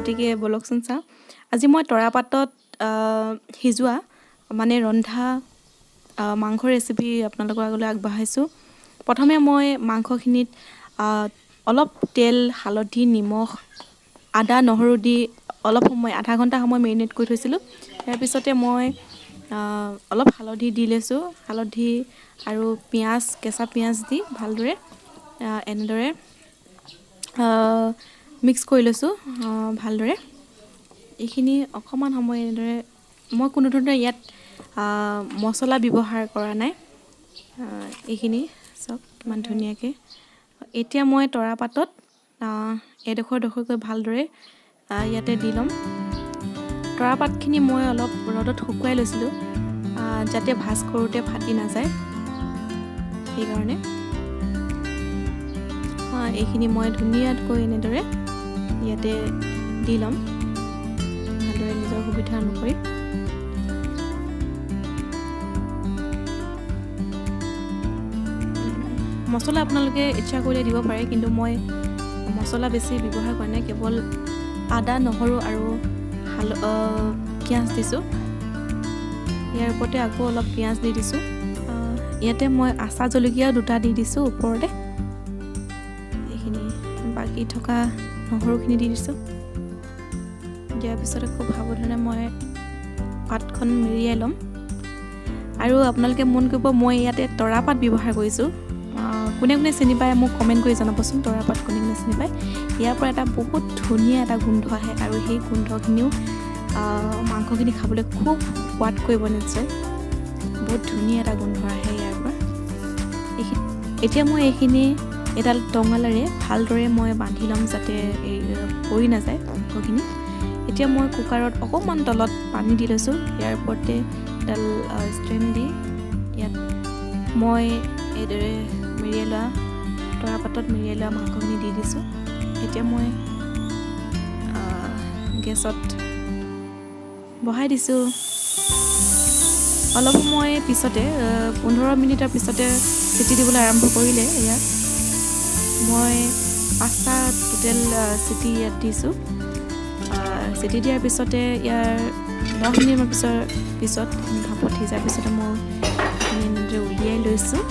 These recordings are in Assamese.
গতিকে ব'লকচোন চাওঁ। আজি মই তৰাপাতত সিজোৱা মানে ৰন্ধা মাংসৰ ৰেচিপি আপোনালোকৰ আগলৈ আগবঢ়াইছোঁ। প্ৰথমে মই মাংসখিনিত অলপ তেল, হালধি, নিমখ, আদা, নহৰু দি অলপ সময়, আধা ঘণ্টা সময় মেৰিনেট কৰি থৈছিলোঁ। ইয়াৰ পিছতে মই অলপ হালধি দি লৈছোঁ। হালধি আৰু পিঁয়াজ, কেঁচা পিঁয়াজ দি ভালদৰে এনেদৰে মিক্স কৰি লৈছোঁ ভালদৰে। এইখিনি অকণমান সময় এনেদৰে, মই কোনো ধৰণৰ ইয়াত মছলা ব্যৱহাৰ কৰা নাই। এইখিনি চাওক কিমান ধুনীয়াকৈ। এতিয়া মই তৰাপাতত এডোখৰ ডোখৰকৈ ভালদৰে ইয়াতে দি ল'ম। তৰাপাতখিনি মই অলপ ৰ'দত শুকুৱাই লৈছিলোঁ, যাতে ভাজ কৰোঁতে ফাটি নাযায়, সেইকাৰণে। এইখিনি মই ধুনীয়াকৈ এনেদৰে ইয়াতে দি ল'ম ভালদৰে, নিজৰ সুবিধা অনুসৰি। মছলা আপোনালোকে ইচ্ছা কৰিলে দিব পাৰে, কিন্তু মই মছলা বেছি ব্যৱহাৰ কৰা নাই, কেৱল আদা, নহৰু আৰু পিঁয়াজ দিছোঁ। ইয়াৰ ওপৰতে আকৌ অলপ পিঁয়াজ দি দিছোঁ। ইয়াতে মই আচা জলকীয়াও দুটা দি দিছোঁ ওপৰতে। এইখিনি বাকী থকা নহৰুখিনি দি দিছোঁ। দিয়াৰ পিছতে খুব সাৱধানে মই পাতখন মেৰিয়াই ল'ম। আৰু আপোনালোকে মন কৰিব, মই ইয়াতে তৰাপাত ব্যৱহাৰ কৰিছোঁ। কোনে কোনে চিনি পায় মোক কমেণ্ট কৰি জনাবচোন, তৰাপাত কোনে কোনে চিনি পায়। ইয়াৰ পৰা এটা বহুত ধুনীয়া এটা গোন্ধ আহে আৰু সেই গোন্ধখিনিও মাংসখিনি খাবলৈ খুব সোৱাদ কৰিব নিশ্চয়। বহুত ধুনীয়া এটা গোন্ধ আহে ইয়াৰ পৰা। এতিয়া মই এইখিনি এডাল টঙালেৰে ভালদৰে মই বান্ধি ল'ম, যাতে এই পৰি নাযায় মাংসখিনি। এতিয়া মই কুকাৰত অকণমান তলত পানী দি লৈছোঁ। ইয়াৰ ওপৰতে এডাল ষ্টেণ্ড দি ইয়াত মই এইদৰে মেৰিয়াই লোৱা তৰাপাতত মেৰিয়াই লোৱা মাংসখিনি দি দিছোঁ। এতিয়া মই গেছত বহাই দিছোঁ। অলপ সময় পিছতে, 15 মিনিটৰ পিছতে চিটি দিবলৈ আৰম্ভ কৰিলে। ইয়াত মই 5টা টোটেল চিটি ইয়াত দিছোঁ। চিটি দিয়াৰ পিছতে ইয়াৰ 10 মিনিটমান পিছত ভাপত সিজাৰ পিছতে মই এনেদৰে উলিয়াই লৈছোঁ।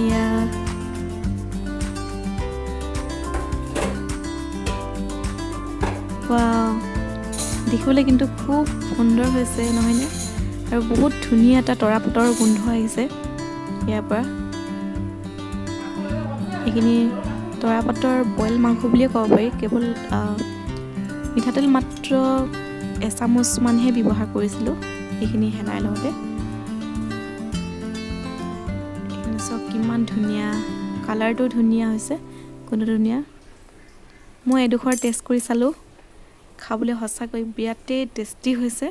এয়া দেখিবলৈ কিন্তু খুব সুন্দৰ হৈছে নহয়নে? আৰু বহুত ধুনীয়া এটা তৰাপাতৰ গোন্ধ আহিছে ইয়াৰ পৰা। এইখিনি তৰাপাতৰ বইল মাংস বুলিয়ে ক'ব পাৰি। কেৱল মিঠাতেল মাত্ৰ এচামুচমানহে ব্যৱহাৰ কৰিছিলোঁ এইখিনি সেনাই লওঁতে। চাওক কিমান ধুনীয়া কালাৰটো, ধুনীয়া হৈছে, গোন্ধ ধুনীয়া। মই এডোখৰ টেষ্ট কৰি চালোঁ, খাবলৈ সঁচাকৈ বিৰাটেই টেষ্টি হৈছে।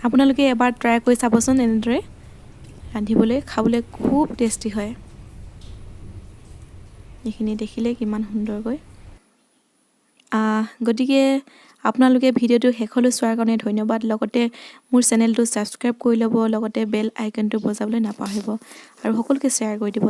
আপোনালোকে এবাৰ ট্ৰাই কৰি চাবচোন এনেদৰে ৰান্ধিবলৈ, খাবলৈ খুব টেষ্টি হয়। এইখিনি দেখিলে কিমান সুন্দৰকৈ। গতিকে আপোনালোকে ভিডিঅ'টো শেষলৈ চোৱাৰ কাৰণে ধন্যবাদ। লগতে মোৰ চেনেলটো ছাবস্ক্ৰাইব কৰি ল'ব, লগতে বেল আইকনটো বজাবলৈ নাপাহৰিব আৰু সকলোকে শ্বেয়াৰ কৰি দিব।